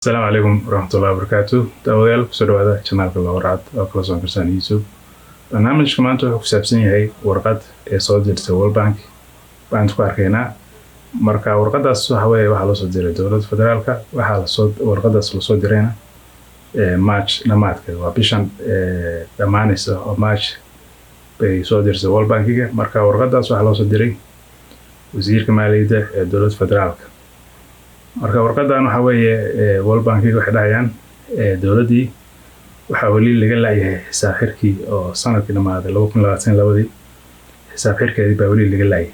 Asalaamu calaykum waraxmatullahi wabarakaatu. Daawadayaal, kusoo dhawaada channelka Lawarcad oo kala socon karsaan YouTube. Barnaamijka maanta wuxuu ku saabsan yahay warqad ee soo dirtay World Bank baan ku arkaynaa. Marka warqadaas waxa weeye waxaa loo soo diray dowladda federaalka. Waxaa lasoo warqadaas lasoo dirayna March dhamaadkeeda, waa bishan dhammaanaysa oo March bay soo dirtay World Bankiga. Marka warqadaas waxaa loo soo diray wasiirka maaliyadda ee dowladda federaalka. Marka warqadan waxa weeye World Bankiga waxay dhahayaan dowladdii waxaa weli laga laayahay xisaab xirkii oo sanadkii dhamaaday 2022-dii, xisaab xirkeedii baa weli laga laayay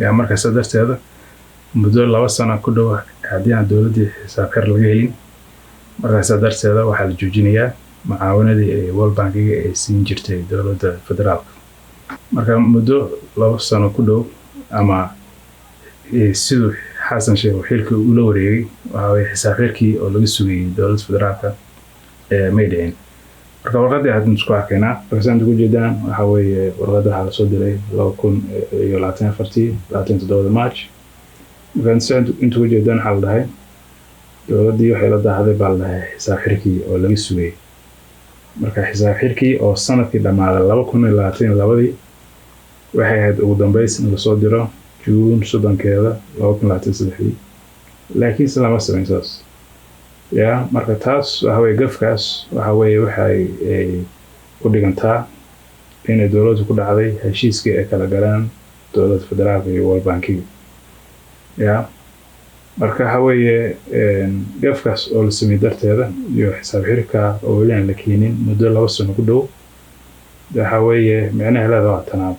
yaa. Marka sidaa darteeda muddo 2 sano ku dhow haddii aan dowladdii xisaab xir laga helin, markaa sidaa darteeda waxaa la joojinayaa mucaawanadii ee World Bankiga ay siin jirtay dowladda federaalka. Marka muddo 2 sano ku dhow ama siduu Xasan Sheekh uu xilkii ula wareegay, waxa weye xisaab xirkii oo laga sugayay dowladda federaalka may dhicin. Marka warqaddii haddan isku arkaynaa. Marka saan ugu jeedaan, waxa weeye warqadda waxaa lasoo diray 2024-tii, 27-da March. Marka saan inta ugu jeedaan, waxaa la dhahay dowladdii waxay la daahday baa la dhahay xisaab xirkii oo laga sugayay. Marka xisaab xirkii oo sanadkii dhammaaday 2022-dii waxay ahayd ugu dambeys in lasoo diro Juun 30-keeda 2023-dii, laakiinse lama samayn saas ya. Marka taas waxa weye gafkaas waxa weeye waxay u dhigantaa inay dowladdu ku dhacday heshiiskii ay kala galeen dowladda federaalka iyo World Bankiga ya. Marka waxa weeye gafkaas oo la sameeyey darteeda iyo xisaab xirka oo weli aan la keenin muddo 2 sano ku dhow, waxa weeye micnaha leeda waa tanaabo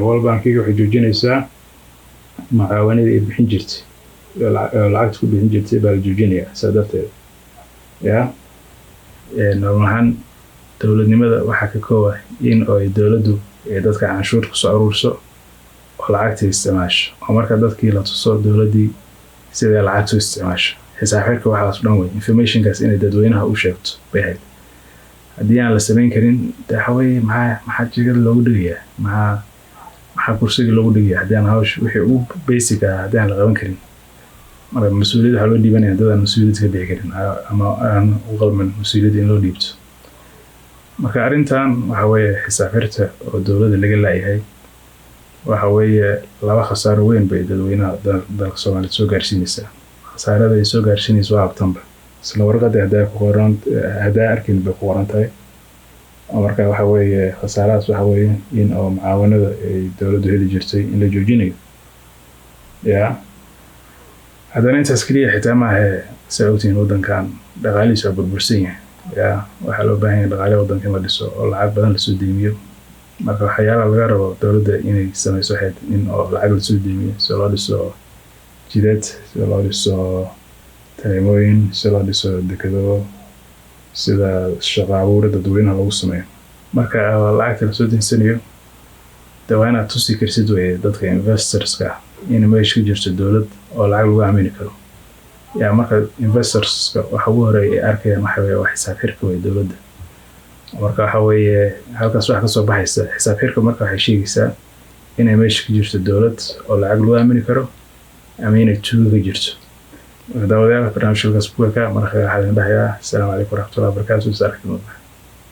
World Bankiga waxay joojinaysaa mucaawanadii ay bixin jirtay oo lacagta ku bixin jirtay baa la joojinaya. Saa darteed ya normal ahaan dowladnimada waxaa ka kooba in ay dowladdu dadka canshuurta kusoo aruurso oo lacagta isticmaasho, oo marka dadkii la tuso dowladdii sidee lacagta u isticmaasho, xisaab xirka, waxaas dhan wey informationkaas inay dadweynaha u sheegto bay ahayd. Haddii aan la samayn karin, de waxa weeye maxaa jigada loogu dhigayaa? Maxaa kursiga loogu dhigaya haddii aan hawsha wixii ugu basic ah haddii aan la qaban karin? Marka mas-uuliyad waxaa loo dhiibanaya dad aan mas-uuliyad ka bixi karin ama aan u qalmin mas-uuliyadda in loo dhiibto. Marka arrintan waxa weeye xisaab xirta oo dowladda laga laayahay waxa weeye laba khasaaro weyn bay dadweynaha dalka Soomaaliya soo gaarsiinaysaa. Khasaarada ay soo gaarsiinaysa waa abtanba isla warqadii haddaa ku qoran, haddaa arkin bay ku qoran tahay. Marka waxa weeye khasaarahaas waxa weeye in oo mucaawanada ay dowladdu heli jirtay in la joojinayo ya. Haddana intaas keliya xitaa maahe. Saa ogtihiin, waddankan dhaqaalihiisa waa burbursan yahay ya. Waxaa loo baahan yahay dhaqaaliha waddanka in la dhiso oo lacag badan lasoo deymiyo. Marka waxyaalaha laga rabo dowladda inay sameyso waxay in oo lacag lasoo deymiyo si loo dhiso jidad, si loo dhiso tareemooyin, si loo dhiso dekado, sida shaqo abuuri dadweynaha lagu sameeyo. Marka lacagta lasoo deensanayo, de waa inaad tusi karsid weye dadka investorska in meesha ka jirto dowlad oo lacag lagu aamini karo ya. Marka investorska waxa ugu horeeya ay arkayaan waxa weye waa xisaab xirka wey dowladda. Marka waxa weeye halkaas waxa kasoo baxaysa xisaab xirka. Marka waxay sheegaysaa inay meesha ka jirto dowlad oo lacag lagu aamini karo ama inay tuuga ka jirto. Marka daawadayaal, barnaamijka halkaas ku ekaa. Marka waxaa idin dhahayaa asalaamu calaykum waraxmatullahi wabarakaatu. Is arki doonaa.